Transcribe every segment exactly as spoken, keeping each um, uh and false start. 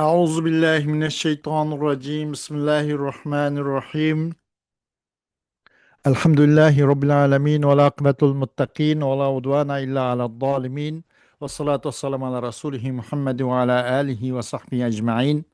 أعوذ بالله من الشيطان الرجيم. بسم الله الرحمن الرحيم. الحمد لله رب العالمين، والعاقبة للمتقين، ولا عدوان إلا على الظالمين، والصلاة والسلام على رسوله محمد وعلى آله وصحبه أجمعين.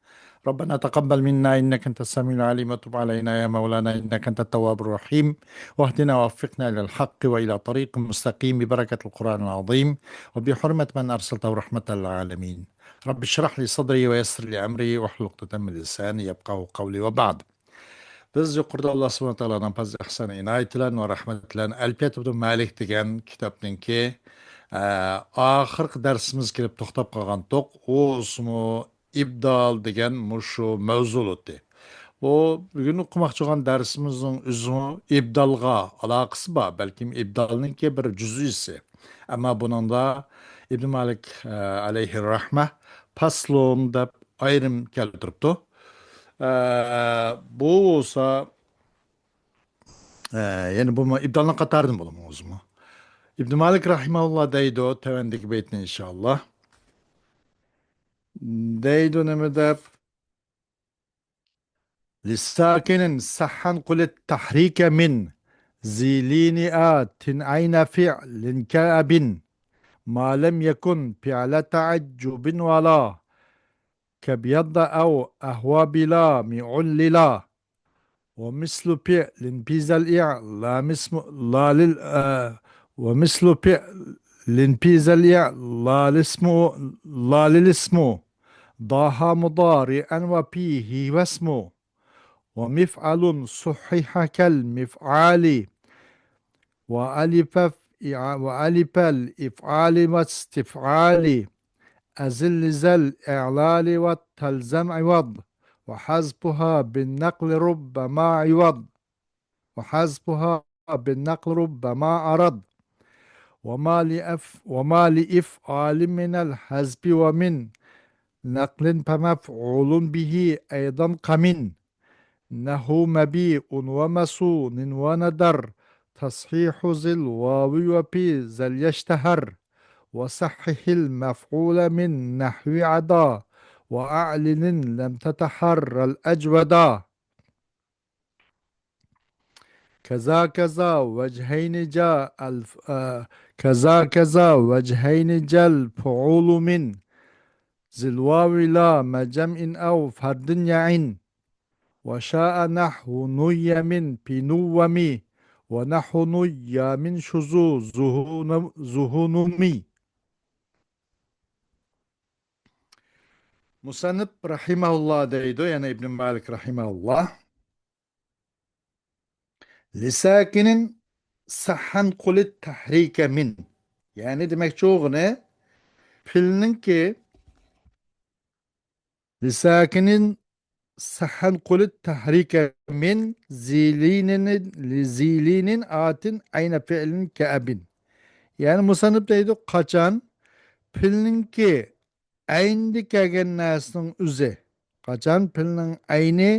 ربنا تقبل منا إنك أنت السميع العليم، وتب علينا يا مولانا إنك أنت التواب الرحيم، واهدنا ووفقنا إلى الحق وإلى طريق مستقيم ببركة القرآن العظيم، وبحرمة من أرسلته رحمة للعالمين. رب اشرح لي صدري ويسر لي أمري واحلل عقدة من لساني يفقهوا قولي وبعد. بىز يۇقىرىدا ئاللا سۇبھانەھۇ ۋە تائالانىڭ پەزلى، ئىھسانى، ئىنايىتى بىلەن ۋە رەھمىتى بىلەن ئەلپىيەت ئىبن مالىك دېگەن كىتابنىڭكى، ئە، ئاخىرقى دەرسىمىزگە كېلىپ توختاپ قالغانتۇق. ئۇ ئىبدال دېگەن مۇشۇ مەۋزۇ بولاتتى. بۇ بۈگۈن ئوقۇماقچى بولغان دەرسىمىزنىڭ ئۆزىمۇ ئىبدالغا ئالاقىسى بار، بەلكىم ئىبدالنىڭكى بىر جۈزئىسى. ئەمما بۇنىڭدا ئىبن مالىك، ئە، ئەلەيھىر رەھمە، پەسلۇن دەپ ئايرىم كەلتۈرۈپتۇ. ئە، بۇ بولسا، ئە، يەنى بۇمۇ ئىبدالنىڭ قاتارىدىن بولىدۇ ئۆزىمۇ. ئىبن مالىك رەھىمەھۇللا دەيدۇ، تۆۋەندىكى بەيتنى ئىنشاللا. دەيدۇ نېمە دەپ؟ لساكن صحا قل التحريك من ذي لين آت عين فعل كأب ما لم يكن فعل تعجب ولا كبيض أو أهوى بلا معللا. ومثل فعل في ذا الإعلام اسم لا لل-، آه، ومثل فعل في ذا الإعلام اسم لا للاسم ضاها مضارعا وفيه واسم. ومفعل صحح كالمفعال وألف ف-، وألف الإفعال واستفعال. أزل ذا الإعلال وتلزم عوض. وحذفها بالنقل ربما عوض. وحذفها بالنقل ربما عرض. وما لأف-، وما لإفعال من الحذف ومن نقل فمفعول به أيضا كمن. نحو مبيء ومصون ونضر، تصحيح ذي الواو وفي ذا ليشتهر، وصحح المفعول من نحو عدا، وأعلن لم تتحر الأجودا. كذا كذا وجهين جاء الف-، آه، كذا كذا وجهين جاء الفعول من ذي الواو لا مع جمع أو فرد يعن. وشاء نحو نوي من في نوم، ونحو نوي من شذو ذهون-، ذهونم. مۇسەننىپ رەھىمەھۇللا دەيدۇ، يەنى ئىبن مالىك رەھىمەھۇللا. لساكن صحا قل التحريك من. يەنى دېمەكچى بولغىنى، پېئىلنىڭكى لساكن صحا قل التحريك من ذي لين، ذي لين آت عين فعل كأب. يەنى مۇسەننىپ دەيدۇ، قاچان پېئىلنىڭكى ئەينىدە كەلگەن نەرسىنىڭ ئۆزى، قاچان پېئىلنىڭ ئەينى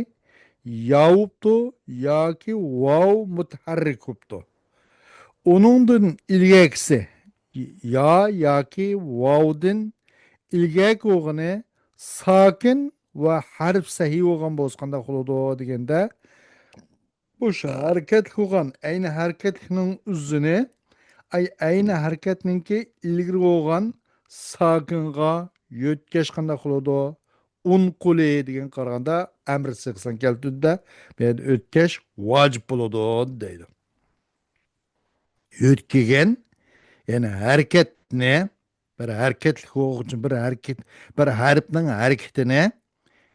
يا بوپتۇ ياكى ۋاۋ مۇتەھەررىك بوپتۇ، ئۇنىڭدىن ئىلگەركىسى، يا ياكى ۋاۋدىن ئىلگەركى بولغىنى ساكىن ۋە ھەرپ سەھىھ بولغان بولسا قانداق بولىدۇ دېگەندە، بۇ ھەرىكەتلىك بولغان ئەينى ھەرىكەتلىكنىڭ ئۆزىنى، ئەي، ئەينى ھەرىكەتنىڭكى ئىلگىرى بولغان ساكىنغا يۆتكەش قانداق بولىدۇ؟ ئۇنقۇلى دېگەنگە قارىغاندا ئەمر سىيغىسىنى كەلتۈردى-دە، بۇ يەردە ئۆتكەش ۋاجىپ بولىدۇ دەيدۇ. يۆتكىگەن، يەنى ھەرىكەتنى، بىر ھەرىكەتلىك بولغۇچى، بىر ھەرىكەت، بىر ھەرپنىڭ ھەرىكىتىنى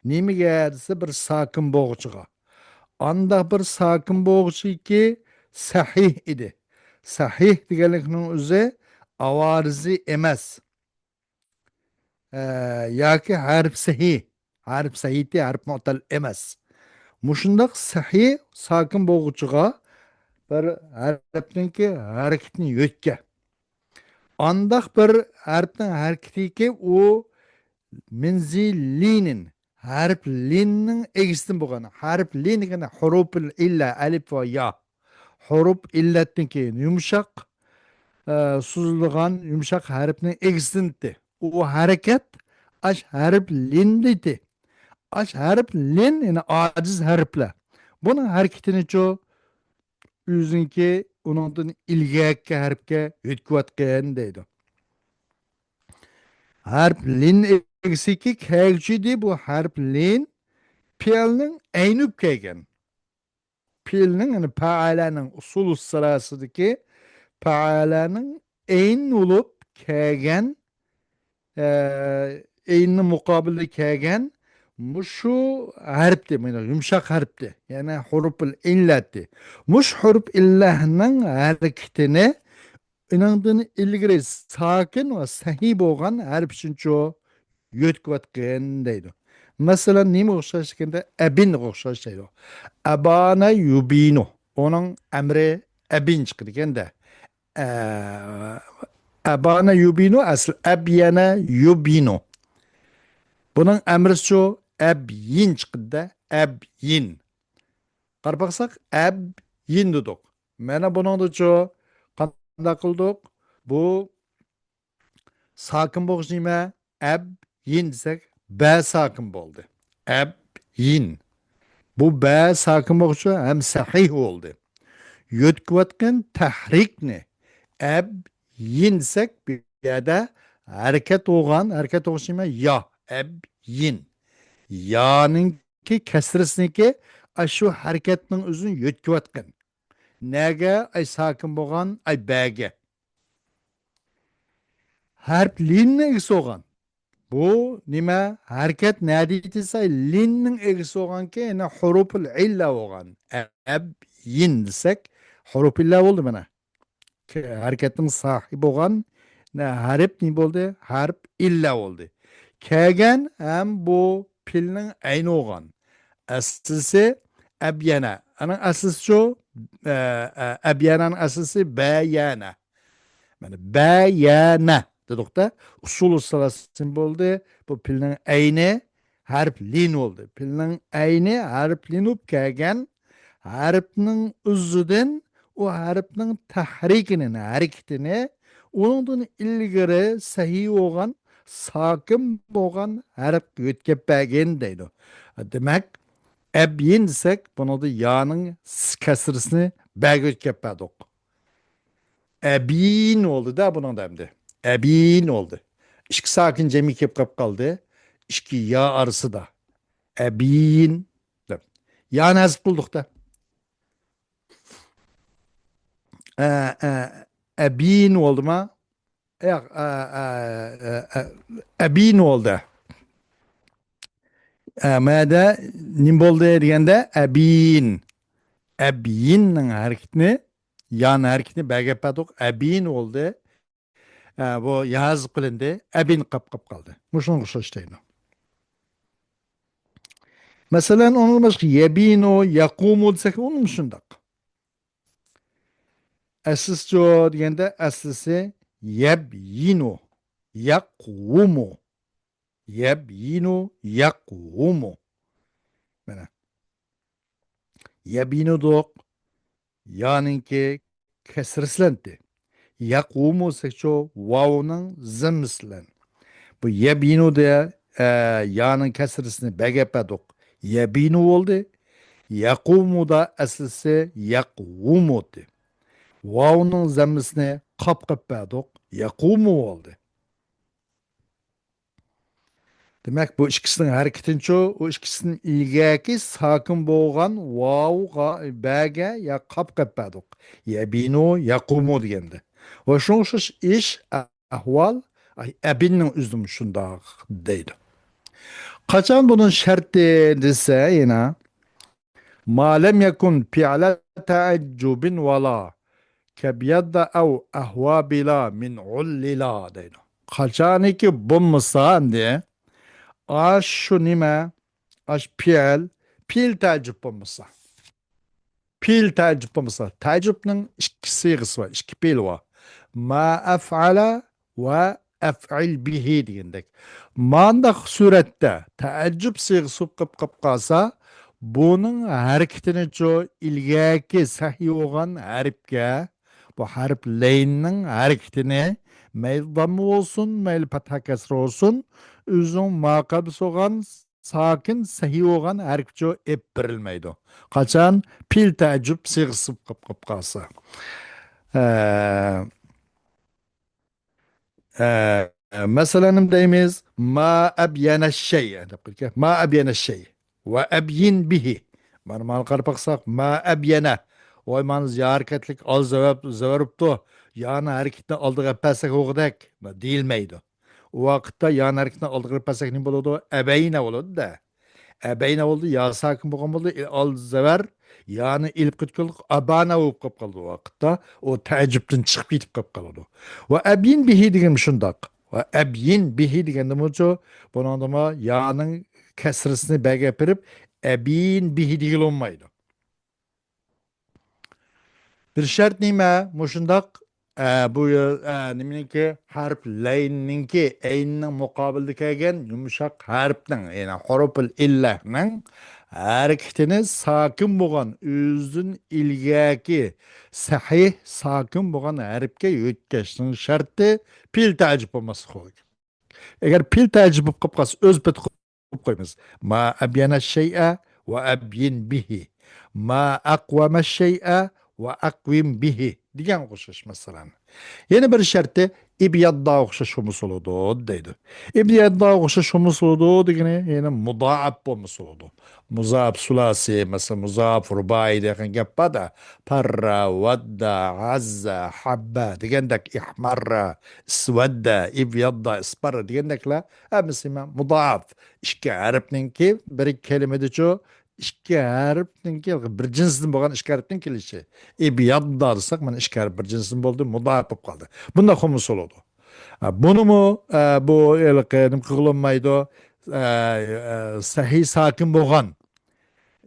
نېمىگە دېسە، بىر ساكىن بولغۇچىغا. ئانداق بىر ساكىن بولغۇچىكى سەھىھ ئىدى. سەھىھ دېگەنلىكنىڭ ئۆزى ئاۋارىزى ئەمەس. ئە، ياكى ھەرپ سەھىھ. ھەرپ سەھىھى ھەرپ مۇئتەل ئەمەس. مۇشۇنداق سەھىھ ساكىن بولغۇچىغا بىر ھەرپنىڭكى ھەرىكىتىنى يۆتكە. ئانداق بىر ھەرپنىڭ ھەرىكىتىكى ئۇ مىن زى لىنىن، ھەرپ لىننىڭ ئىگىسىدىن بولغان. ھەرپ لىن دېگەندە ھۇرۇپۇل ئىللە، ئەلىپ ۋە يا. ھۇرۇپ ئىللەتنىڭكى يۇمشاق، ئە، سوزۇلغان يۇمشاق ھەرپنىڭ ئىگىسىدىن ئۆتتى. ئۇ ھەرىكەت ئاش ھەرپ لىن دېدى. ئاش ھەرپ لىن، يەنى ئاجىز ھەرپلەر. بۇنىڭ ھەرىكىتىنىچۇ ئۆزىنىڭكى ئۇنىڭدىن ئىلگەركى ھەرپكە يۆتكىۋەتكەن دەيدۇ. ھەرپ لىن ئىگىسىكى كەگۈچىدى، بۇ ھەرپ لىن پېئىلنىڭ ئەينى بولۇپ كەلگەن. پېئىلنىڭ، يەنى پەئەلەنىڭ ئۇسۇلۇ سالاسىدىكى پەئەلەنىڭ ئەينى بولۇپ كەلگەن، ئە، ئەينىنىڭ مۇقابىلىدا كەلگەن مۇشۇ ھەرپتى، مانا يۇمشاق ھەرپتى، يەنى ھۇرۇپۇل ئىللەتتى. مۇشۇ ھۇرۇپ ئىللەنىڭ ھەرىكىتىنى ئۇنىڭدىن ئىلگىرى ساكىن ۋە سەھىي بولغان ھەرپ ئۈچۈنچۇ يۆتكىۋەتكىن دەيدۇ. مەسىلەن، نېمىگە ئوخشاش دېگەندە، ئەبىنغا ئوخشاش دەيدۇ. ئەبانە يۇبىنۇ. ئۇنىڭ ئەمرى ئەبىن چىقىدىكەن-دە. ئە، ئەبانە يۇبىنۇ، ئەسلى ئەبيەنە يۇبىنۇ. بۇنىڭ ئەمرىسىچۇ ئەبيىن چىقىدۇ-دە، ئەبيىن. قاراپ باقساق، ئەبيىن دېدۇق. مانا بۇنىڭدىچۇ قانداق قىلدۇق؟ بۇ ساكىن بولغۇچى نېمە؟ ئەبيىن دېسەك، بە ساكىن بولدى. ئەبيىن. بۇ بە ساكىن بولغۇچى ھەم سەھىھ بولدى. يۆتكىۋاتقان تەھرىكنى ئەبيىن دېسەك، بۇ يەردە ھەرىكەت بولغان، ھەرىكەت بولغۇچى نېمە؟ يا، ئەبيىن. يانىڭكى كەسرىسىنىڭكى ئاشۇ ھەرىكەتنىڭ ئۆزىنى يۆتكىۋاتقان. نەگە؟ ئاي ساكىن بولغان، ئاي بەگە. ھەرپ لىننىڭ ئىگىسى بولغان. بۇ نېمە؟ ھەرىكەت نەدە يېتىلسە، لىننىڭ ئىگىسى بولغانكى، يەنى ھۇرۇپۇل ئىللە بولغان. ئەبيىن دېسەك، ھۇرۇپ ئىللە بولدى مانا. ك-، ھەرىكەتنىڭ ساھىبى بولغان نە-، ھەرپ نېمە بولدى؟ ھەرپ ئىللە بولدى. كەلگەن ھەم بۇ پېئىلنىڭ ئەينى بولغان. ئەسلىسى ئەبيەنە. ئۇنىڭ ئەسلىسىچۇ؟ ئە، ئە، ئەبيەنەنىڭ ئەسلىسى بەيەنە. مانا بەيەنە دېدۇق-دە. ئۇسۇلۇ سالاسىن بولدى. بۇ پېئىلنىڭ ئەينى ھەرپ لىن بولدى. پېئىلنىڭ ئەينى ھەرپ لىن بولۇپ كەلگەن ھەرپنىڭ ئۆزىدىن ئۇ ھەرپنىڭ تەھرىكىنى، ھەرىكىتىنى ئۇنىڭدىن ئىلگىرى سەھىھ بولغان، ساكىن بولغان ھەرپكە يۆتكەپ بەرگىن دەيدۇ. دېمەك، ئەبيىن دېسەك، بۇنىڭدا يانىڭ س-، كەسرىسىنى بەگە يۆتكەپ بەردۇق. ئەبىن بولدى-دە بۇنىڭدا ئەمدى. ئەبىن بولدى. ئىككى ساكىن جەمئىي كېلىپ قاپ قالدى. ئىككى يا ئارىسىدا. ئەبىن دەپ. يانى ھەزىپ قىلدۇق-دە. ئە، ئە، ئەبىن بولدىما؟ ياق، ئە، ئە، ئە، ئە، ئەبىن بولدى. ئە، مەدە نېمە بولدى دېگەندە، ئەبىن. ئەبىننىڭ ھەرىكىتىنى، يان ھەرىكىتىنى بەگە ئەپ بەردۇق. ئەبىن بولدى. ئە، بۇ يا ھەزىپ قىلىندى. ئەبىن قاپ، قاپ قالدى. مۇشۇنىڭغا ئوخشاش دەيدۇ. مەسىلەن، ئۇنىڭدىن باشقا يەبىنۇ، يەقۇمۇ دېسەك، ئۇنىمۇ شۇنداق. ئەسلىسىچۇ دېگەندە، ئەسلىسى يەبيىنۇ، يەقۇمۇ. يەبيىنۇ، يەقۇمۇ. مانا. يەبيىنۇ دېدۇق. يانىڭكى كەسرىسىلەندى. يەقۇمۇ دېسەكچۇ، ۋاۋنىڭ زەممىسى بىلەن. بۇ يەبيىنۇدا، ئە، يانىڭ كەسرىسىنى بەگە ئەپ بەردۇق. يەبىنۇ بولدى. يەقۇمۇدا ئەسلىسى يەقۇمۇ ئىدى. ۋاۋنىڭ زەممىسىنى قاپقا ئەپ بەردۇق. يەقۇمۇ بولدى. دېمەك، بۇ ئىككىسىنىڭ ھەرىكىتىنىچۇ، ئۇ ئىككىسىدىن ئىلگەركى ساكىن بولغان ۋاۋغا، بەگە يا قاپقا ئەپ بەردۇق. يەبىنۇ، يەقۇمۇ دېگەندە. ۋە شۇنىڭغا ئوخشاش ئىش، ئەھۋال، ئەبىننىڭ ئۆزىمۇ شۇنداق دەيدۇ. قاچان بۇنىڭ شەرتى دېسە يەنە، ما لم يكن فعل تعجب ولا كبيض أو أهوى بلا من عللا دەيدۇ. قاچانكى بولمىسا ئەمدى، ئاشۇ نېمە، ئاشۇ پېئىل، پېئىل تەئەججۈب بولمىسا. پېئىل تەئەججۈب بولمىسا، تەئەججۈبنىڭ ئىككى سىيغىسى بار، ئىككى پېئىلى بار. ما أفعل ۋە أفعل به دېگەندەك. مانداق سۈرەتتە تەئەججۈب سىيغىسى بولۇپ قاپ قالسا، بۇنىڭ ھەرىكىتىنىچۇ ئىلگەركى سەھىي بولغان ھەرپكە، بۇ ھەرپ لەيننىڭ ھەرىكىتىنى مەيلى دامما بولسۇن، مەيلى پەتھە كەسرە بولسۇن، ئۆزىنىڭ ماقابىلى بولغان ساكىن سەھىي بولغان ھەرىكىتى ئېلىپ بېرىلمەيدۇ. قاچان؟ پېئىل تەئەججۈپ سىيغىسى بولۇپ قاپ-، قاپ قالسا. ئە، ئە، مەسىلەن، نېمە دەيمىز؟ ما ئەبيەنە شەيئە دەپ قويدۇق. ما ئەبيەنە شەيئە. ۋە ئەبيىن بىھى. مانا، مانا قاراپ باقساق، ما ئەبيەنە. ۋاي، مانا يا ھەرىكەتلىك ئال زەۋەر، زەۋەر بوپتۇ. يانى ھەرىكىتىنى ئالدىغا ئەپەرسەك بولغۇدەك دېيىلمەيدۇ. ئۇ ۋاقىتتا يانى ھەرىكىتىنى ئالدىغا ئەپەرسەك نېمە بولىدۇ؟ ئەبەينە بولىدۇ-دە. ئەبەينە بولدى، يا ساكىن بولغان بولدى، ئال زەۋەر، يانى ئېلىپ كېتىپ قالدۇق، ئابانا بولۇپ قاپ قالدى ئۇ ۋاقىتتا. ئۇ تەئەججۈپتىن چىقىپ كېتىپ قاپ قالىدۇ. ۋە ئەبيىن بىھى دېگەن شۇنداق. ۋە ئەبيىن بىھى دېگەندىمۇ شۇ، بۇنىڭدىمۇ يانىڭ كەسرىسىنى بەگە ئېپىرىپ، ئەبيىن بىھى دېگىلى بولمايدۇ. بىر شەرت نېمە؟ مۇشۇنداق، ئە، بۇ، ئە، نېمىنىڭكى؟ ھەرپ لەيننىڭكى، ئەيننىڭ مۇقابىلىدا كەلگەن يۇمشاق ھەرپنىڭ، يەنى ھۇرۇپۇل ئىللەنىڭ ھەرىكىتىنى ساكىن بولغان، ئۆزىدىن ئىلگەركى سەھىھ ساكىن بولغان ھەرپكە يۆتكەشنىڭ شەرتى پېئىل تەئەججۈپ بولماسلىقى كېرەك. ئەگەر پېئىل تەئەججۈپ بولۇپ قالسا، ئۆز پېتى قويۇپ قويىمىز. ما ئەبيەنە شەيئە ۋە ئەبيىن بىھى. ما ئەقۋەمە شەيئە ۋە ئەقۋىم بىھى دېگەن ئوخشاش مەسىلەن. يەنە بىر شەرتى ئىبياددا ئوخشاش بولمىسا بولىدۇ دەيدۇ. ئىبياددا ئوخشاش بولمىسا بولىدۇ دېگىنى يەنە مۇدائەپ بولمىسا بولىدۇ. مۇزائەپ سۇلاسى، مەسىلەن، مۇزائەپ رۇبائىي دېگەن گەپ بار-دە. پەررە، ۋەددە، ئەززە، ھەببە دېگەندەك، ئىھمەررە، ئىسۋەددە، ئىبياددا، ئىسپەررە دېگەندەكلەر ھەممىسى مۇدائەپ. ئىككى ھەرپنىڭكى بىر كەلىمىدىچۇ، ئىككى ھەرپنىڭكى بىر جىنستىن بولغان ئىككى ھەرپنىڭ كېلىشى. ئىبياددا دېسەك، مانا ئىككى ھەرپ بىر جىنستىن بولدى، مۇدائەپ بولۇپ قالدى. بۇنداق بولمىسا بولىدۇ. ھە، بۇنىمۇ، ئە، بۇ ھېلىقى نېمە قىلغىلى بولمايدۇ؟ ئە، ئە، سەھىي ساكىن بولغان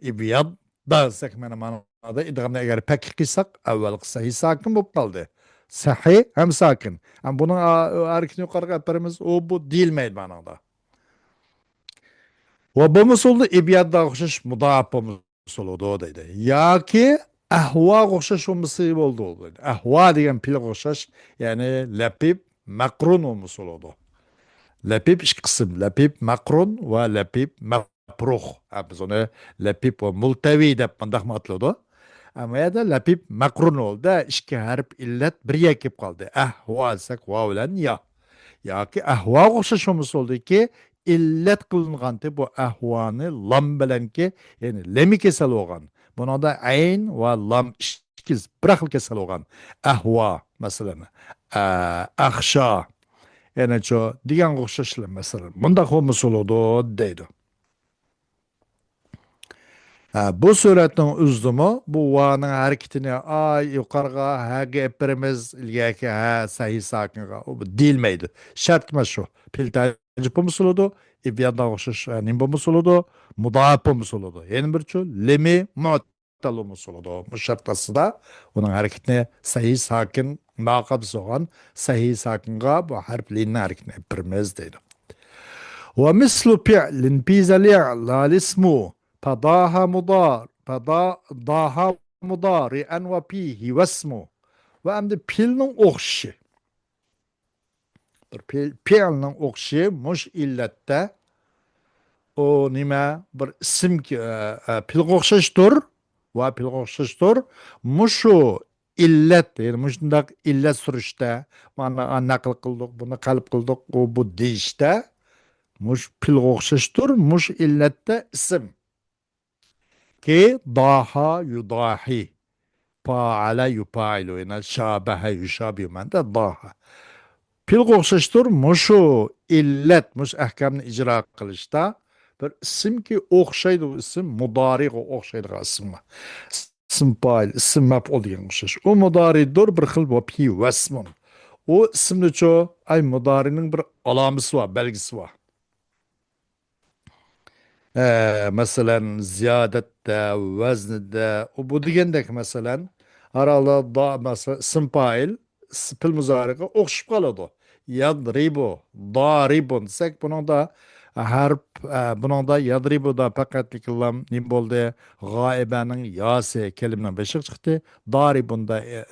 ئىبياددا دېسەك، مانا، مانادا ئىدغامنى ئەگەر پەككە قىلساق، ئەۋۋەلقى سەھىي ساكىن بولۇپ قالدى. سەھىي ھەم ساكىن. ھەم بۇنىڭ ھەرىكىتىنى يۇقىرىغا ئەپەرىمىز، ئۇ، بۇ دېيىلمەيدۇ مانىڭدا. ۋە بولمىسا بولىدۇ، ئىبياددا ئوخشاش مۇدائەپ بولمىسا بولىدۇ دەيدۇ. ياكى ئەھۋاغا ئوخشاش بولمىسا بولىدۇ دەيدۇ. ئەھۋا دېگەن پېئىلغا ئوخشاش، يەنى لەپىپ مەقرۇن بولمىسا بولىدۇ. لەپىپ ئىككى قىسىم، لەپىپ مەقرۇن ۋە لەپىپ مەپرۇخ. ھە، بىز ئۇنى لەپىپ ۋە مۇلتەۋى دەپ مۇنداقمۇ ئاتىلىدۇ. ئەمما يەردە لەپىپ مەقرۇن بولدى، ئىككى ھەرپ ئىللەت بىر يەرگە كېلىپ قالدى. ئەھۋا دېسەك، ۋاۋ بىلەن يا. ياكى ئەھۋاغا ئوخشاش بولمىسا بولىدۇكى، ئىللەت قىلىنغانتى بۇ ئەھۋانى لام بىلەنكى، يەنى لېمى كېسەل بولغان. بۇنىڭدا ئەين ۋە لام ئىككىلىسى بىر خىل كېسەل بولغان. ئەھۋا، مەسىلەن، ئە، ئەخشا، يەنە شۇ دېگەنگە ئوخشاشلا، مەسىلەن، مۇنداق بولمىسا بولىدۇ دەيدۇ. ھە، بۇ سۈرەتنىڭ ئۆزىدىمۇ بۇ ۋانىڭ ھەرىكىتىنى ئاي يۇقارىغا ھەگە ئېلىپ بېرىمىز، ئىلگەركى ھە سەھىي ساكىنغا، ئۇ دېيىلمەيدۇ. شەرت مانا شۇ. پېئىل تەئەججۈپ بولمىسا بولىدۇ، ئىبيادغا ئوخشاش، ئە، نېمە بولمىسا بولىدۇ، مۇدائەپ بولمىسا بولىدۇ. يەنە بىر چۈ، لېمى مۇئتەل بولمىسا بولىدۇ. مۇشۇ شەرت ئاستىدا ئۇنىڭ ھەرىكىتىنى سەھىي ساكىن، ماقابىلى بولغان سەھىي ساكىنغا بۇ ھەرپ لىننىڭ ھەرىكىتىنى ئېلىپ بېرىمىز دەيدۇ. ومثل فعل في زليع لا الاسم فضاها مضار، فضا-، ضاها مضارعا وفيه واسم. ۋە ئەمدى پېئىلنىڭ ئوخشىشى. بىر پېئىل-، پېئىلنىڭ ئوخشىشى مۇش ئىللەتتە. ئۇ نېمە؟ بىر ئىسىم، ئە، ئە، پېئىلغا ئوخشاشتۇر. ۋە پېئىلغا ئوخشاشتۇر. مۇشۇ ئىللەت، يەنى مۇشۇنداق ئىللەت سۈرۈشتە، مانا نەقىل قىلدۇق، بۇنى قەلب قىلدۇق، ئۇ بۇ دېيىشتە، مۇش پېئىلغا ئوخشاشتۇر، مۇش ئىللەتتە ئىسىم. كى ضاها يضاحي. فاعل يفاعل، يەنى شابه يشابه مەنىدە ضاها. پېئىلغا ئوخشاشتۇر، مۇشۇ ئىللەت، مۇشۇ ئەھكامنى ئىجرا قىلىشتا بىر ئىسىمكى ئوخشايدۇ، ئىسىم مۇدارىغا ئوخشايدىغان ئىسىم بار. ئىسىم پائىل، ئىسىم مەپئۇل دېگەنگە ئوخشاش. ئۇ مۇدارىدۇر، بىر خىل ۋە پى ۋەسمۇن. ئۇ ئىسىمنىچۇ، ئەي مۇدارىنىڭ بىر ئالامىسى بار، بەلگىسى بار. ئە، مەسىلەن، زىيادەتتە، ۋەزنىدە، ئۇ بۇ دېگەندەك، مەسىلەن، ھەر ھالدا دا-، مەسىلەن، ئىسىم پائىل، ئىس-، پېئىل مۇزارىغا ئوخشىشىپ قالىدۇ. يەدرىبۇ، دارىبۇن دېسەك، بۇنىڭدا ھەرپ، ئە، بۇنىڭدا يەدرىبۇدا پەقەتلىكلا نېمە بولدى؟ غائىبەنىڭ ياسى كەلىمىنىڭ بېشىغا چىقتى. دارىبۇندا، ئە،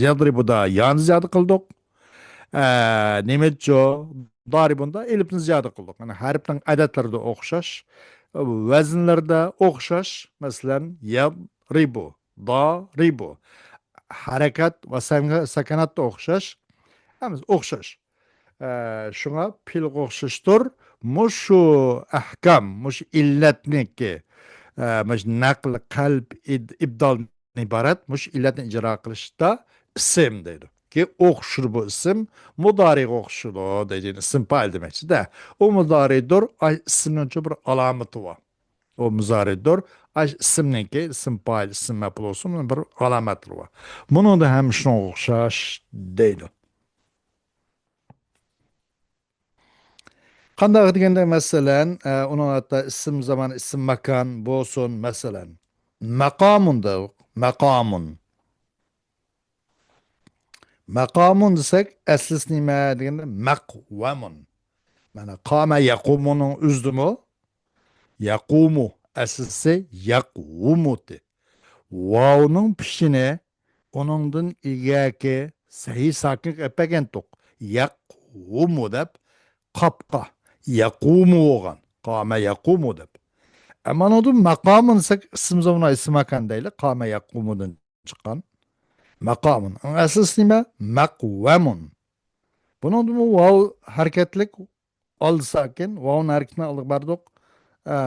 يەدرىبۇدا يانى زىيادە قىلدۇق. ئە، نېمىچۇ؟ دارىبۇندا ئېلىپنى زىيادە قىلدۇق. يەنى ھەرپنىڭ ئادەتلىرىدە ئوخشاش، ۋەزىنلىرىدە ئوخشاش. مەسىلەن، يەرىبۇ، دارىبۇ. ھەرىكەت ۋە سەنگە-، سەكەناتتا ئوخشاش. ھەممىسى ئوخشاش. ئە، شۇڭا پېئىلغا ئوخشاشتۇر. مۇشۇ ئەھكام، مۇشۇ ئىللەتنىكى، ئە، مۇشۇ نەقلى قەلب، ئىد-، ئىبدالدىن ئىبارەت، مۇشۇ ئىللەتنى ئىجرا قىلىشتا ئىسىم دەيدۇ. كى ئوخشىشىدۇ بۇ ئىسىم، مۇدارىغا ئوخشىشىدۇ دەيدۇ. يەنى ئىسىم پائىل دېمەكچىدە. ئۇ مۇدارىدۇر، ئاي ئىسىمنىڭچۇ بىر ئالامىتى بار. ئۇ مۇزارىدۇر. ئاش ئىسىمنىڭكى، ئىسىم پائىل، ئىسىم مەپئۇل بولسۇن، بىر ئالامەتلىرى بار. بۇنىڭدا ھەم شۇنىڭغا ئوخشاش دەيدۇ. قانداق دېگەندە، مەسىلەن، ئە، ئۇنىڭ ھەتتا ئىسىم زامان، ئىسىم ماكان بولسۇن، مەسىلەن، ماقامۇن دەۋۇق، ماقامۇن. ماقامۇن دېسەك، ئەسلىسى نېمە دېگەندە، مەقۋەمۇن. مانا، قامە يەقۇمۇنىڭ ئۆزىدىمۇ يەقۇمۇ، ئەسلىسى يەقۋۇمۇتى. ۋاۋنىڭ پېشىنى ئۇنىڭدىن ئىلگەركى سەھىي ساكىنغا ئېلىپ بەرگەنتۇق. يەقۋۇمۇ دەپ، قاپقا يەقۇمۇ بولغان. قامە يەقۇمۇ دەپ. ئەمما ئۇنىڭدىن ماقامۇن دېسەك، ئىسىم زامانە ئىسىم ماكان دەيلى. قامە يەقۇمۇدىن چىققان. ماقامۇن. ئەسلىسى نېمە؟ مەقۋەمۇن. بۇنىڭدىمۇ ۋاۋ ھەرىكەتلىك، ئالدى ساكىن، ۋاۋنىڭ ھەرىكىتىنى ئالدىغا بەردۇق. ئە،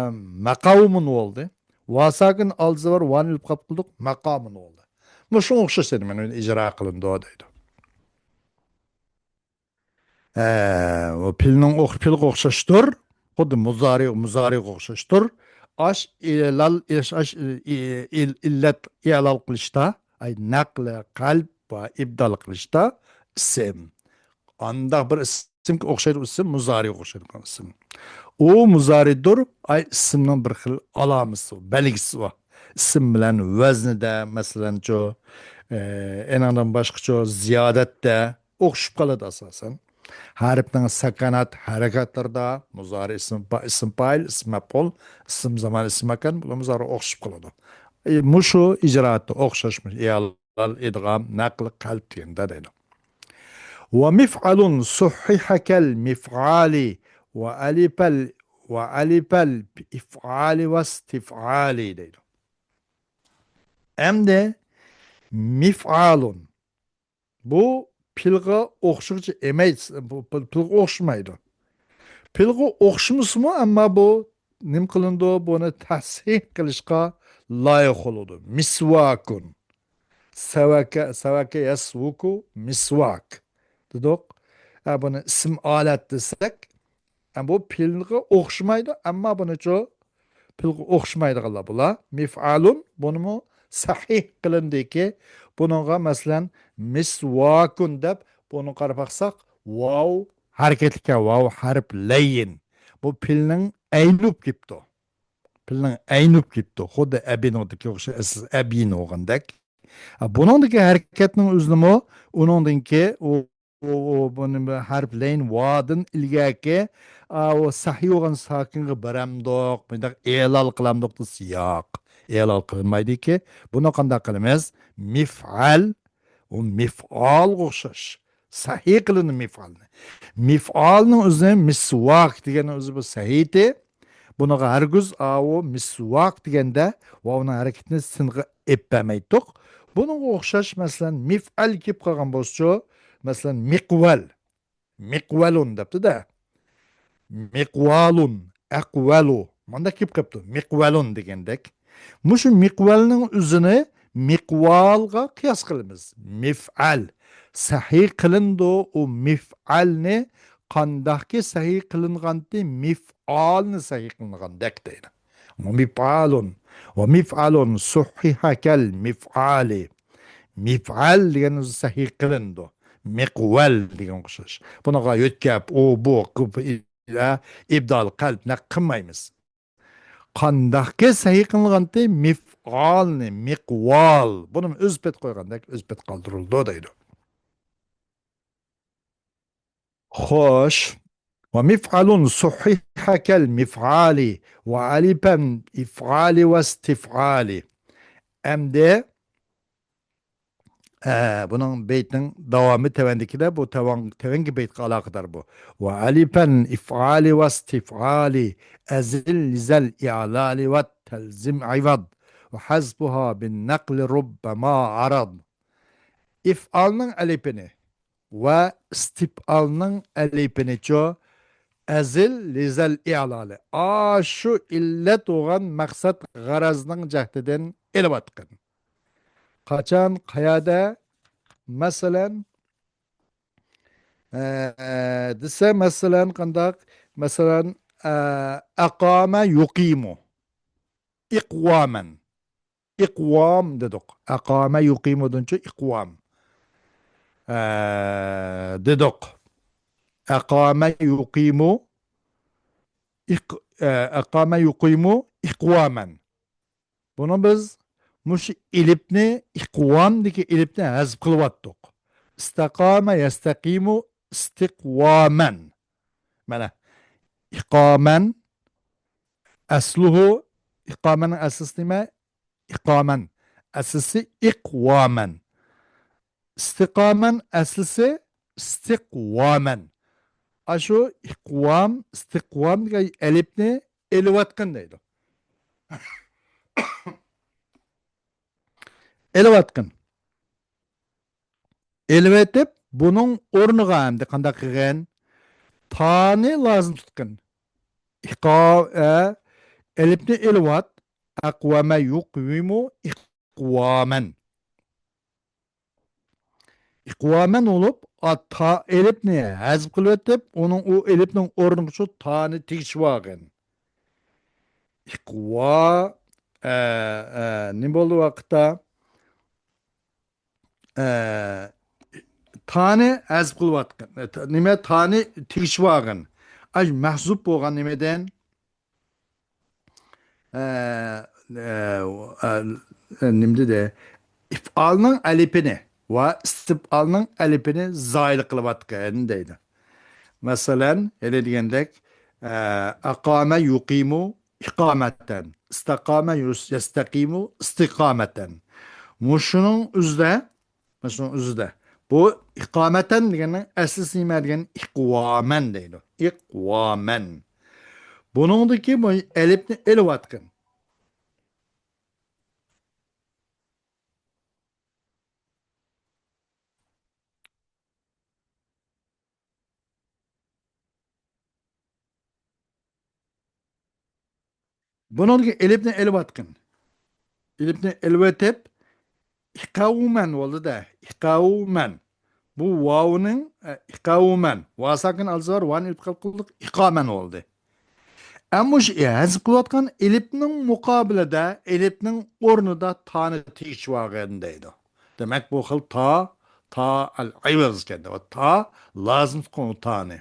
مەقاۋمۇن بولدى. ۋا ساكىن ئالدىسى بار، ۋانى ئېلىپ قاپ قىلدۇق، مەقامۇن بولدى. مۇشۇنىڭغا ئوخشاش دېدى، مانا ئىجرا قىلىنىدۇ دەيدۇ. ئە، ئۇ پېئىلنىڭ ئوخ-، پېئىلغا ئوخشاشتۇر. خۇددى مۇزارى، مۇزارىغا ئوخشاشتۇر. ئاش ئىلال، ئاش، ئاش ئىل-، ئىل-، ئىللەت ئىلال قىلىشتا، ئاي نەقلى قەلب ۋە ئىبدال قىلىشتا ئىسىم. ئانداق بىر ئىسىمگە ئوخشايدۇ، ئىسىم مۇزارىغا ئوخشايدىغان ئىسىم. ئۇ مۇزارىدۇر، ئاي ئىسىمنىڭ بىر خىل ئالامىتى، بەلگىسى بار. ئىسىم بىلەن ۋەزنىدە، مەسىلەنچۇ، ئە، ئېنىڭدىن باشقىچۇ، زىيادەتتە ئوخشىشىپ قالىدۇ ئاساسەن. ھەرپنىڭ ساكانات ھەرىكەتلىرىدە مۇزارى ئىسىم پا-، ئىسىم پائىل، ئىسىم مەپئۇل، ئىسىم زامان، ئىسىم ماكان، بۇلار مۇزارى ئوخشىشىپ قالىدۇ. ئە، مۇشۇ ئىجرائاتتا ئوخشاشمۇ؟ ئىئال، ئىدغام، نەقل، قەلب دېگەندە دەيدۇ. ۋە مىفئالۇن سۇھھىھەكەل مىفئالى ۋە ئەلىپەل، ۋە ئەلىپەل ئىفئالى ۋە ئىستىفئالى دەيدۇ. ئەمدى مىفئالۇن. بۇ پېئىلغا ئوخشىغۇچى ئەمەس، بۇ پېئىل-، پېئىلغا ئوخشىمايدۇ. پېئىلغا ئوخشىمىسىمۇ، ئەمما بۇ نېمە قىلىنىدۇ؟ بۇنى تەسھىھ قىلىشقا لايىق بولىدۇ. مىسۋاكۇن. سەۋەكە، سەۋەكە يەسۋۇكۇ مىسۋاك دېدۇق. ئە، بۇنى ئىسىم ئالەت دېسەك، ئە، بۇ پېئىلغا ئوخشىمايدۇ، ئەمما بۇنىچۇ پېئىلغا ئوخشىمايدىغانلار بۇلار. مىفئالۇن، بۇنىمۇ سەھىھ قىلىندىكى، بۇنىڭغا مەسىلەن، مىسۋاكۇن دەپ، بۇنى قاراپ باقساق، ۋاۋ ھەرىكەتلىك، ۋاۋ ھەرپ لەيين. بۇ پېئىلنىڭ ئەينى بولۇپ كېتىپتۇ. پېئىلنىڭ ئەينى بولۇپ كېتىپتۇ. خۇددى ئەبىنىڭدىكى ئوخشاش، ئەسلى ئەبىن بولغاندەك. ھە، بۇنىڭدىكى ھەرىكەتنىڭ ئۆزىنىمۇ ئۇنىڭدىنكى ئۇ، ئۇ، ئۇ، بۇنى بىر ھەرپ لەين ۋادىن ئىلگەركى، ئا، ئۇ سەھىي بولغان ساكىنغا بېرەمدۇق، مۇنداق ئېلال قىلامدۇق دېسە، ياق. ئېلال قىلمايدىكى، بۇنى قانداق قىلىمىز؟ مىفئەل، ئۇ مىفئالغا ئوخشاش. سەھىي قىلىنى مىفئالنى. مىفئالنىڭ ئۆزى مىسۋاك دېگەننىڭ ئۆزى بۇ سەھىيتى. بۇنىڭغا ھەرگىز ئاۋۇ مىسۋاك دېگەندە ۋاۋنىڭ ھەرىكىتىنى سىنغا ئېلىپ بەرمەيتتۇق. بۇنىڭغا ئوخشاش، مەسىلەن، مىفئەل كېلىپ قالغان بولسىچۇ، مەسىلەن، مىقۋەل. مىقۋەلۇن دەپتۇ-دە. مىقۋالۇن، ئەقۋەلۇ. مانداق كېلىپ قاپتۇ. مىقۋەلۇن دېگەندەك. مۇشۇ مىقۋەلنىڭ ئۆزىنى مىقۋالغا قىياس قىلىمىز. مىفئەل. سەھىي قىلىنىدۇ ئۇ مىفئەلنى. قانداقكى سەھىي قىلىنغانتى، مىفئالنى سەھىي قىلىنغاندەك دەيدۇ. مىفئالۇن. ۋە مىفئالۇن سۇھھىھەكەل مىفئالى. مىفئەل دېگەن ئۆزى سەھىي قىلىنىدۇ. مىقۋەل دېگەن ئوخشاش. بۇنىڭغا يۆتكەپ، ئۇ، بۇ، قىپ-، ئىلە، ئىبدال، قەلب نەق قىلمايمىز. قانداقكى سەھىي قىلىنغانتى، مىفئالنى، مىقۋال. بۇنىمۇ ئۆز پېتى قويغاندەك، ئۆز پېتى قالدۇرۇلىدۇ دەيدۇ. خوش. ۋە مىفئالۇن سۇھھىھەكەل مىفئالى ۋە ئەلىپەن ئىفئالى ۋە ئىستىفئالى. ئەمدى ئە، بۇنىڭ بەيتنىڭ داۋامى تۆۋەندىكىدە، بۇ تۆۋەن-، تۆۋەنكى بەيتقە ئالاقىدار بۇ. ۋە ئەلىپەن ئىفئالى ۋە ئىستىفئالى ئەزىل لىزەل ئىئلالى ۋە تەلزىم ئىۋاد ۋە ھەزبۇھا بىن نەقلى رۇببەما ئاراد. ئىفئالنىڭ ئەلىپىنى ۋە ئىستىپئالنىڭ ئەلىپىنىچۇ ئەزىل لىزەل ئىئلالى. ئاشۇ ئىللەت بولغان مەقسەت غەرەزنىڭ جەھتىدىن ئېلىۋاتقىن. قاچان، قەيەردە؟ مەسىلەن، ئە، دېسە، مەسىلەن، قانداق؟ مەسىلەن، ئە، ئەقامە يۇقىمۇ. ئىقۋامەن. ئىقۋام دېدۇق. ئەقامە يۇقىمۇدىنچۇ ئىقۋام. ئە، دېدۇق. ئەقامە يۇقىمۇ، ئىق-، ئە، ئەقامە يۇقىمۇ ئىقۋامەن. بۇنى بىز مۇشۇ ئېلىپنى، ئىقۋامدىكى ئېلىپنى ھەزپ قىلىۋاتتۇق. ئىستەقامە يەستەقىمۇ ئىستىقۋامەن. مانا، ئىقامەن، ئەسلۇھۇ، ئىقامەننىڭ ئەسلىسى نېمە؟ ئىقامەن. ئەسلىسى ئىقۋامەن. ئىستىقامەن ئەسلىسى ئىستىقۋامەن. ئاشۇ ئىقۋام، ئىستىقۋام دېگەن ئەلىپنى ئېلىۋاتقىن دەيدۇ. ئېلىۋاتقىن. ئېلىۋېتىپ، بۇنىڭ ئورنىغا ئەمدى قانداق قىلغىن؟ تانى لازىم تۇتقىن. ئىقا-، ئە، ئەلىپنى ئېلىۋات. ئەقۋەمە يۇقۋىمۇ ئىقۋامەن. ئىقۋامەن بولۇپ، ئا، تا ئېلىپنى ھەزپ قىلىۋېتىپ، ئۇنىڭ، ئۇ ئېلىپنىڭ ئورنىغا شۇ تانى تېگىشىۋالغىن. ئىقۋا، ئە، ئە، نېمە بولدى ۋاقىتتا؟ ئە، تانى ھەزپ قىلىۋاتقان. ئە، تا-، نېمە، تانى تېگىشىۋالغىن. ئاي، مەھزۇپ بولغان نېمىدىن؟ ئە، ئە، ئە، نېمە دېدى؟ ئىپئالنىڭ ئەلىپىنى ۋە ئىستىپئالنىڭ ئەلىپىنى زايىل قىلىۋاتقىن دەيدۇ. مەسىلەن، ھېلى دېگەندەك، ئە، ئەقامە يۇقىمۇ ئىقامەتەن، ئىستەقامە يۇس-، يەستەقىمۇ ئىستىقامەتەن. مۇشۇنىڭ ئۆزىدە، مۇشۇنىڭ ئۆزىدە. بۇ ئىقامەتەن دېگەننىڭ ئەسلىسى نېمە دېگەن؟ ئىقۋامەن دەيدۇ. ئىقۋامەن. بۇنىڭدىكى بۇ ئەلىپنى ئېلىۋاتقىن. بۇنىڭدىكى ئېلىپنى ئېلىۋاتقىن. ئېلىپنى ئېلىۋېتىپ، ئىقەۋمەن بولدى-دە، ئىقەۋمەن. بۇ ۋاۋنىڭ، ئە، ئىقەۋمەن. ۋاساكىن ئالدىسى بار، ۋانى ئېلىپ قىلدۇق، ئىقامەن بولدى. ئەمما شۇ ھەزىپ قىلىۋاتقان ئېلىپنىڭ مۇقابىلىدە، ئېلىپنىڭ ئورنىدا تانى تېگىشىۋالغىن دەيدۇ. دېمەك، بۇ خىل تا، تا ئەل ئەيۋەز ئىكەن. تا لازىم تۇتقان تانى.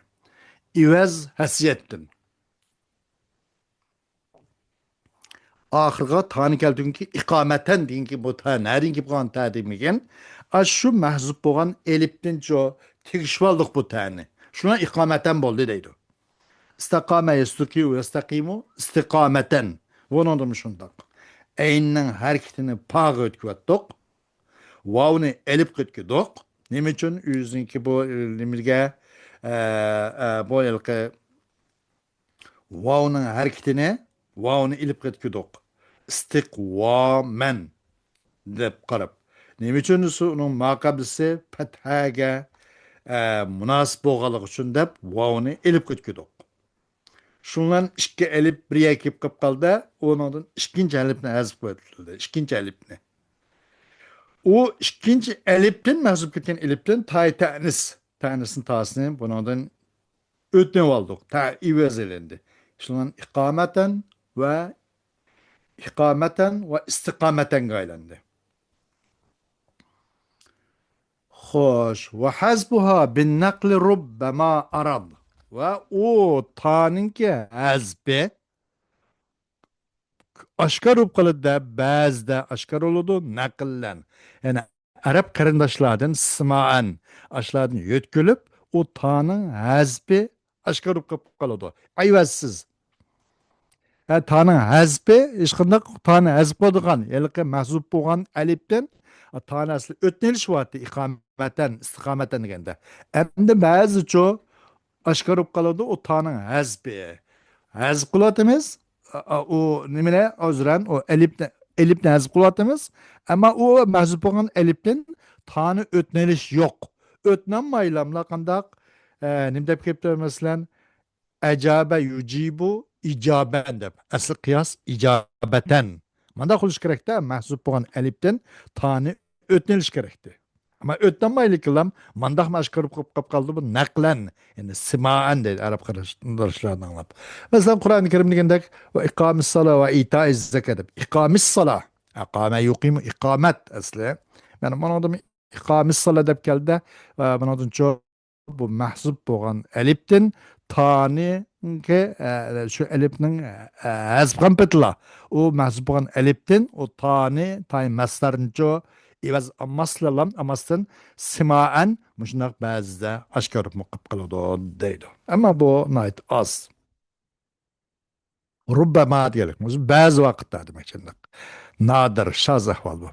ئىۋەز ھەسىيەتتىن. ئاخىرىغا تانى كەلتۈرگەنكى ئىقامەتەن دېگەنكى بۇ تا نەدىن كېلىپ قالغان تا دېمىگەن. ئاشۇ مەھزۇپ بولغان ئېلىپتىن شۇ تېگىشىۋالدۇق بۇ تانى. شۇڭا ئىقامەتەن بولدى دەيدۇ. ئىستەقامە يەستۇقى يەستەقىمۇ ئىستىقامەتەن. بۇنىڭدىمۇ شۇنداق. ئەيننىڭ ھەرىكىتىنى پاغا ئۆتكۈۋەتتۇق. ۋاۋنى ئېلىپ كەتكۈدۇق. نېمە ئۈچۈن؟ ئۆزىنىڭكى بۇ، ئە، نېمىگە، ئە، ئە، بۇ ھېلىقى ۋاۋنىڭ ھەرىكىتىنى، ۋاۋنى ئېلىپ كەتكۈدۇق. ئىستىقۋامەن دەپ قاراپ. نېمە ئۈچۈن دېسە، ئۇنىڭ مۇقابىلىسى پەتھەگە، ئە، مۇناسىپ بولغانلىقى ئۈچۈن دەپ ۋاۋنى ئېلىپ كەتكۈدۇق. شۇنىڭ بىلەن ئىككى ئەلىپ بىر يەرگە كېلىپ قالدى، ئۇنىڭدىن ئىككىنچى ئەلىپنى ھەزىپ قىلىۋېتىلدى. ئىككىنچى ئەلىپنى. ئۇ ئىككىنچى ئەلىپتىن، مەھزۇپ كەتكەن ئەلىپتىن تاي تەنىس، تەنىسنى تاسىنى بۇنىڭدىن ئۆتۈنۈۋالدۇق. تا ئىۋەز ئېلىندى. شۇنىڭ بىلەن ئىقامەتەن ۋە ئىقامەتەن ۋە ئىستىقامەتەنگە ئايلاندى. خوش. ۋە ھەزبۇھا بىن نەقلى رۇببەما ئاراد. ۋە ئۇ تانىڭكى ھەزپى ئاشكارا بولۇپ قالىدۇ-دە، بەزىدە ئاشكارا بولىدۇ، نەقىللەن. يەنى ئەرەب قېرىنداشلاردىن سىمائەن، ئاشۇلاردىن يۆتكىلىپ، ئۇ تانىڭ ھەزپى ئاشكارا بولۇپ قالىدۇ. ئەيۋەزسىز. ھە، تانىڭ ھەزپى، ھېچقانداق تانى ھەزپ قىلىدىغان، ھېلىقى مەھزۇپ بولغان ئەلىپتىن تانى ئەسلى ئۆتنە ئېلىشىۋاتتى، ئىقامەتەن، ئىستىقامەتەن دېگەندە. ئەمدى بەزىچۇ ئاشكارا بولۇپ قالىدۇ، ئۇ تانىڭ ھەزپى. ھەزپ قىلىۋاتىمىز، ئا، ئا، ئۇ نېمىنى، ئۆزرەن، ئۇ ئەلىپنى، ئەلىپنى ھەزپ قىلىۋاتىمىز. ئەمما ئۇ مەھزۇپ بولغان ئەلىپتىن تانى ئۆتنە ئېلىش يوق. ئۆتنەلمەيلاملا قانداق، ئە، نېمە دەپ كېلىپتۇ، مەسىلەن، ئەجابە يۇجىبۇ ئىجابەن دەپ. ئەسلى قىياس ئىجابەتەن. مانداق قىلىش كېرەكتە، مەھزۇپ بولغان ئەلىپتىن تانى ئۆتنە ئېلىش كېرەكتى. ئەمما ئۆتنەلمەيلىكىنلام مانداقمۇ ئاشكارا بولۇپ قاپ قالدى بۇ، نەقلەن، يەنى سىمائەن دەيدۇ ئەرەب قېرىنداشلار ئاڭلاپ. مەسىلەن، قۇرئانى كەرىم دېگەندەك، ۋە ئىقامىسسالا ۋە ئىتائىززاكا دەپ. ئىقامىسسالا. ئەقامە يۇقىمۇ ئىقامەت ئەسلى. مانا بۇنىڭدىن ئىقامىسسالا دەپ كەلدى. ۋە بۇنىڭدىن چوق بۇ مەھزۇپ بولغان ئەلىپتىن تانىڭكى، ئە، شۇ ئەلىپنىڭ، ئە، ھەزپ قىلغان پېتىلا، ئۇ مەھزۇپ بولغان ئەلىپتىن ئۇ تانى، تاي مەسدەرنىچۇ ئىۋەز ئالماسلىلام، ئالماستىن سىمائەن مۇشۇنداق بەزىدە ئاشكارا قىلىپ قالىدۇ دەيدۇ. ئەمما بۇ ناھايىتى ئاز. رۇببەما دېگەنلىك. بۇ بەزى ۋاقىتتا دېمەك، شۇنداق. نادىر، شاز ئەھۋال بۇ.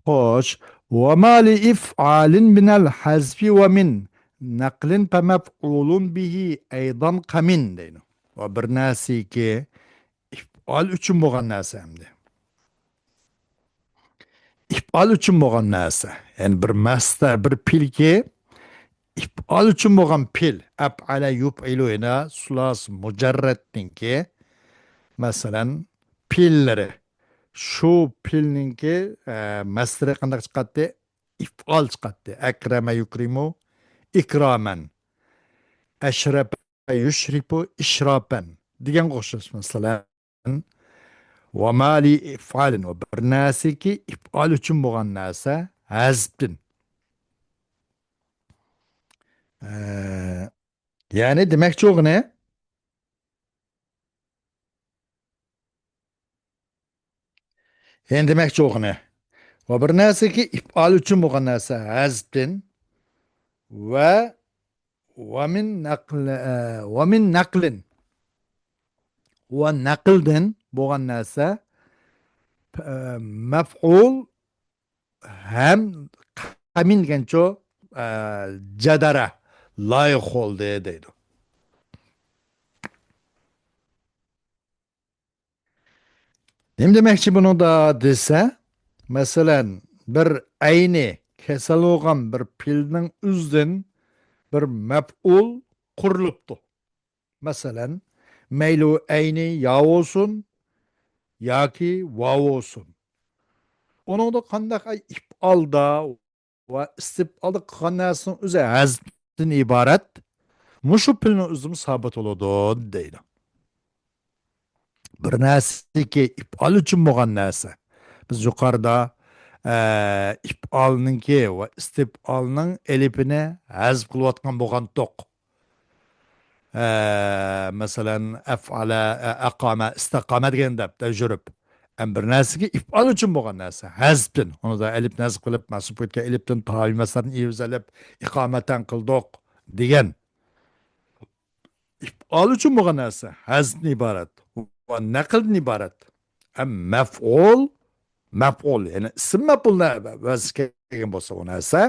خوش. وما لإفعال من الحذف ومن نقل فمفعول به أيضا كمن دەيدۇ. ۋە بىر نەرسىكى ئىپئال ئۈچۈن بولغان نەرسە ئەمدى. ئىپئال ئۈچۈن بولغان نەرسە. يەنى بىر مەسدەر، بىر پېئىلكى ئىپئال ئۈچۈن بولغان پېئىل. ئەپئەلە يۇپئىلۇ، يەنە سۇلاسى مۇجەررەتنىڭكى، مەسىلەن، پېئىللىرى. شۇ پېئىلنىڭكى، ئە، مەسدىرى قانداق چىقاتتى؟ ئىپئال چىقاتتى. ئەكرەمە يۇكرىمۇ ئىكرامەن. ئەشرەپە يۇشرىپۇ ئىشراپەن دېگەنگە ئوخشاش، مەسىلەن. ۋە ما لى ئىفئالىن، ۋە بىر نەرسىكى ئىپئال ئۈچۈن بولغان نەرسە ھەزپتىن. ئە، يەنى دېمەكچى بولغىنى، يەنى دېمەكچى بولغىنى، ۋە بىر نەرسىكى ئىپئال ئۈچۈن بولغان نەرسە ھەزپتىن ۋە ۋە مىن نەقل، ئە، ۋە مىن نەقلىن. ۋە نەقلدىن بولغان نەرسە، ئە، مەفئۇل ھەم قەمىن دېگەنچۇ، ئە، جەدەرە، لايىق بولدى دەيدۇ. نېمە دېمەكچى بۇنىڭدا دېسە، مەسىلەن، بىر ئەينى كېسەل بولغان بىر پېئىلنىڭ ئۆزىدىن بىر مەپئۇل قۇرۇلۇپتۇ. مەسىلەن، مەيلى ئۇ ئەينى يا بولسۇن ياكى ۋاۋ بولسۇن. ئۇنىڭدا قانداق ئىپئالدا ۋە ئىستىپئالدا قىلغان نەرسىنىڭ ئۆزى ھەزپتىن ئىبارەت. مۇشۇ پېئىلنىڭ ئۆزىمۇ سابىت بولىدۇ دەيدۇ. بىر نەرسىكى ئىپئال ئۈچۈن بولغان نەرسە. بىز يۇقىرىدا، ئە، ئىپئالنىڭكى ۋە ئىستىپئالنىڭ ئېلىپىنى ھەزپ قىلىۋاتقان بولغانتۇق. ئە، مەسىلەن، ئەفئالە، ئە، ئەقامە، ئىستەقامە دېگەندەك دەپ يۈرۈپ. ئەم بىر نەرسىگە ئىپئال ئۈچۈن بولغان نەرسە. ھەزپتىن. ئۇنى دا ئەلىپنى ھەزپ قىلىپ، مەنسۇپ قىلىپ كەلگەن ئېلىپتىن تاۋى مەسدەرنى ئىۋىز ئېلىپ، ئىقامەتەن قىلدۇق دېگەن. ئىپئال ئۈچۈن بولغان نەرسە. ھەزپتىن ئىبارەت. ۋە نەقلدىن ئىبارەت. ئەم مەفئۇل، مەپئۇل، يەنى ئىسىم مەپئۇلنى ۋەزىگە كەلگەن بولسا ئۇ نەرسە،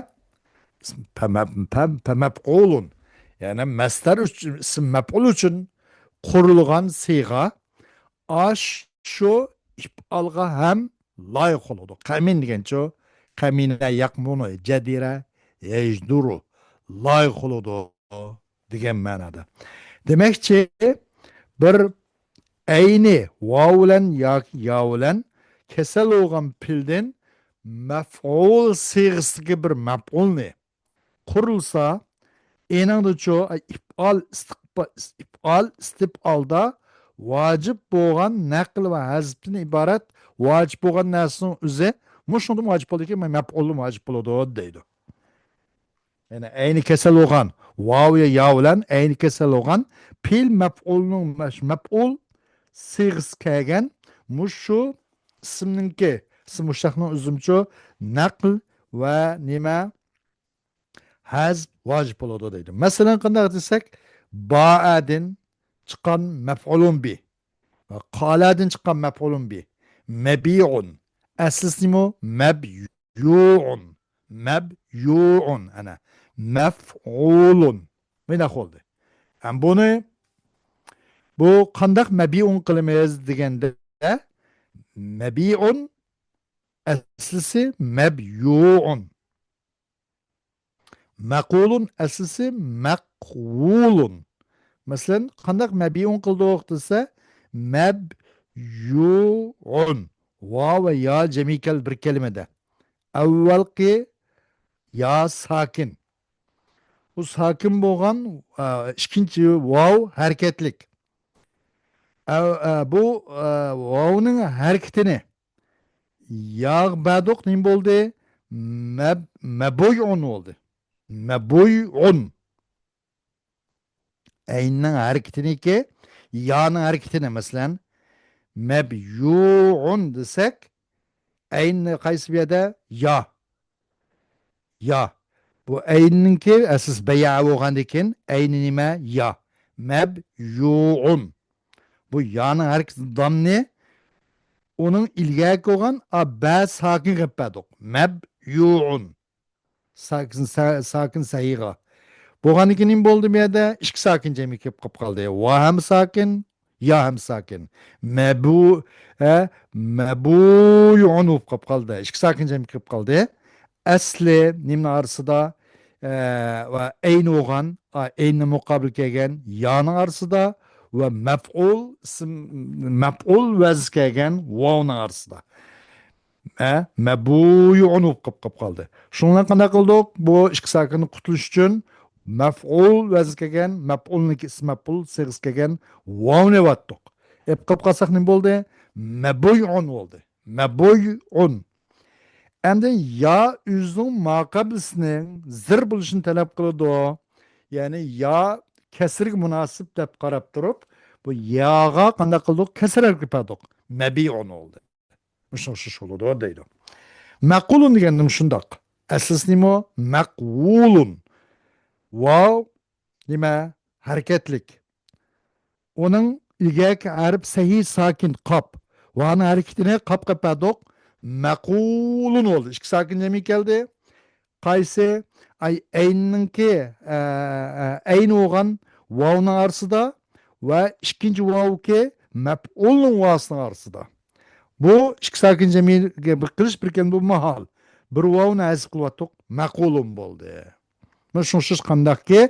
پە-، مە-، پە-، پە-، مەپئۇلۇن. يەنى مەسدەر ئۈچۈن، ئىسىم مەپئۇل ئۈچۈن قۇرۇلغان سىيغا ئاش-، شۇ ئىپئالغا ھەم لايىق بولىدۇ. قەمىن دېگەنچۇ، قەمىنە يەقمۇنۇ، جەدىرە يەجدۇرۇ، لايىق بولىدۇ دېگەن مەنادا. دېمەكچى، بىر ئەينى ۋاۋ بىلەن ياكى يا بىلەن كېسەل بولغان پېئىلدىن مەفئۇل سىيغىسىدىكى بىر مەپئۇلنى قۇرۇلسا، ئېنىڭدىچۇ، ئىپئال، ئىستىقبا-، ئىپئال، ئىستىپئالدا ۋاجىپ بولغان نەقل ۋە ھەزپتىن ئىبارەت ۋاجىپ بولغان نەرسىنىڭ ئۆزى مۇشۇنىڭدىن ۋاجىپ بولىدىكەن، مەپئۇلدىن ۋاجىپ بولىدۇ دەيدۇ. يەنى ئەينى كېسەل بولغان، ۋاۋ يا يا بىلەن ئەينى كېسەل بولغان پېئىل مەپئۇلنىڭ مەش-، مەپئۇل سىيغىسى كەلگەن مۇشۇ ئىسىمنىڭكى، ئىسىم مۇشتەقنىڭ ئۆزىمۇچۇ نەقل ۋە نېمە؟ ھەزپ ۋاجىپ بولىدۇ دەيدۇ. مەسىلەن، قانداق دېسەك، بائەدىن چىققان مەپئۇلۇن بى، قالەدىن چىققان مەپئۇلۇن بى، مەبىئۇن، ئەسلىسىمۇ مەبيۇئۇن. مەبيۇئۇن. ئەنە. مەفئۇلۇن. مۇنداق بولدى. ھەم بۇنى، بۇ قانداق مەبيۇئۇن قىلىمىز دېگەندە، مەبيۇئۇن ئەسلىسى مەبيۇئۇن. مەقۇلۇن ئەسلىسى مەقۇلۇن. مەسىلەن، قانداق مەبيۇئۇن قىلدۇق دېسە، مەبيۇئۇن. ۋاۋ ۋە يا جەمئىي كەل بىر كەلىمىدە. ئەۋۋەلقى يا ساكىن. بۇ ساكىن بولغان، ئە، ئىككىنچى ۋاۋ ھەرىكەتلىك. ئە، ئە، بۇ، ئە، ۋاۋنىڭ ھەرىكىتىنى ياغ بەدۇق نېمە بولدى؟ مەب-، مەبۇيئۇن بولدى. مەبۇيئۇن. ئەيننىڭ ھەرىكىتىنىكى، يانىڭ ھەرىكىتىنى، مەسىلەن، مەبيۇئۇن دېسەك، ئەيننى قايسى بۇ يەردە؟ يا. يا. بۇ ئەيننىڭكى ئەسلىسى بەيئە بولغاندىن كېيىن ئەينى نېمە؟ يا. مەبيۇئۇن. بۇ يانىڭ ھەرىكىتى دامنى ئۇنىڭ ئىلگەركى بولغان ئا بە ساكىن قىلىپ بەردۇق. مەبيۇئۇن. ساكىن، سا-، ساكىن سەھىيغا. بولغاندىن كېيىن نېمە بولدى بۇ يەردە؟ ئىككى ساكىن جەمئىي كېلىپ قاپقالدى. ۋا ھەم ساكىن، يا ھەم ساكىن. مەبۇ-، ھە، مەبۇيۇن بولۇپ قاپقالدى. ئىككى ساكىن جەمئىي كېلىپ قالدى. ئەسلى نېمىنىڭ ئارىسىدا؟ ئە، ۋە ئەين بولغان، ئا، ئەيننى مۇقابىل كەلگەن يانىڭ ئارىسىدا ۋە مەپئۇل ئىسىم، مەپئۇل ۋەزىگە كەلگەن ۋاۋنىڭ ئارىسىدا. ئە، مەبۇيۇن بولۇپ قاپ، قاپ قالدى. شۇنىڭ بىلەن قانداق قىلدۇق؟ بۇ ئىككى ساكىندىن قۇتۇلۇش ئۈچۈن مەفئۇل ۋەزىگە كەلگەن، مەپئۇلنىڭكى ئىسمى مەپئۇل سىيغىسىگە كەلگەن ۋاۋنى ئېۋەتتۇق. ئېلىپ قاپ قالساق نېمە بولدى؟ مەبۇيئۇن بولدى. مەبۇيئۇن. ئەمدى يا ئۆزىنىڭ ماقابلىسىنىڭ زىر بولۇشىنى تەلەپ قىلىدۇ. يەنى يا كەسرىگە مۇناسىپ دەپ قاراپ تۇرۇپ، بۇ ياغا قانداق قىلدۇق؟ كەسرە ھەرىكەت بەردۇق. مەبىئۇن بولدى. مۇشۇ ئوخشاش بولىدۇ دەيدۇ. مەقۇلۇن دېگەندىمۇ شۇنداق. ئەسلىسى نېمە؟ مەقۇلۇن. ۋاۋ نېمە؟ ھەرىكەتلىك. ئۇنىڭ ئىلگەركى ھەرپ سەھىي ساكىن قاپ. ۋانىڭ ھەرىكىتىنى قاپ قىلىپ بەردۇق. مەقۇلۇن بولدى. ئىككى ساكىن جەمئىي كەلدى. قايسى؟ ئاي، ئەيننىڭكى، ئە، ئە، ئەين بولغان ۋاۋنىڭ ئارىسىدا ۋە ئىككىنچى ۋاۋكى مەپئۇلنىڭ ۋاسىنىڭ ئارىسىدا. بۇ ئىككى ساكىن جەمئىيگە بىر قىلىش بىر كەلمە بۇ ماھال. بىر ۋاۋنى ھەزىپ قىلىۋاتتۇق. مەقۇلۇن بولدى. مانا شۇڭا شۇ قانداقكى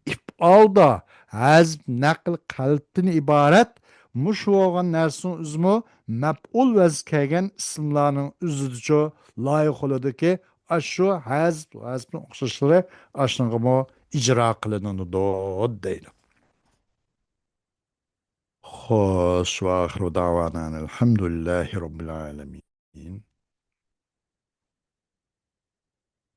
ئىپئالدا ھەزپ نەقل قەلبتىن ئىبارەت مۇشۇ بولغان نەرسىنىڭ ئۆزىمۇ مەپئۇل ۋەزىگە كەلگەن ئىسىملارنىڭ ئۆزىدىچۇ لايىق بولىدۇكى، ئاشۇ ھەزپ، ھەزپنىڭ ئوخشاشلىرى ئاشۇنىڭغىمۇ ئىجرا قىلىنىدۇ دەيدۇ. خوش، ۋە ئاخىرۇ دەۋانا ئەنىل ھەمدۇلىللاھى رەببىل ئالەمىن.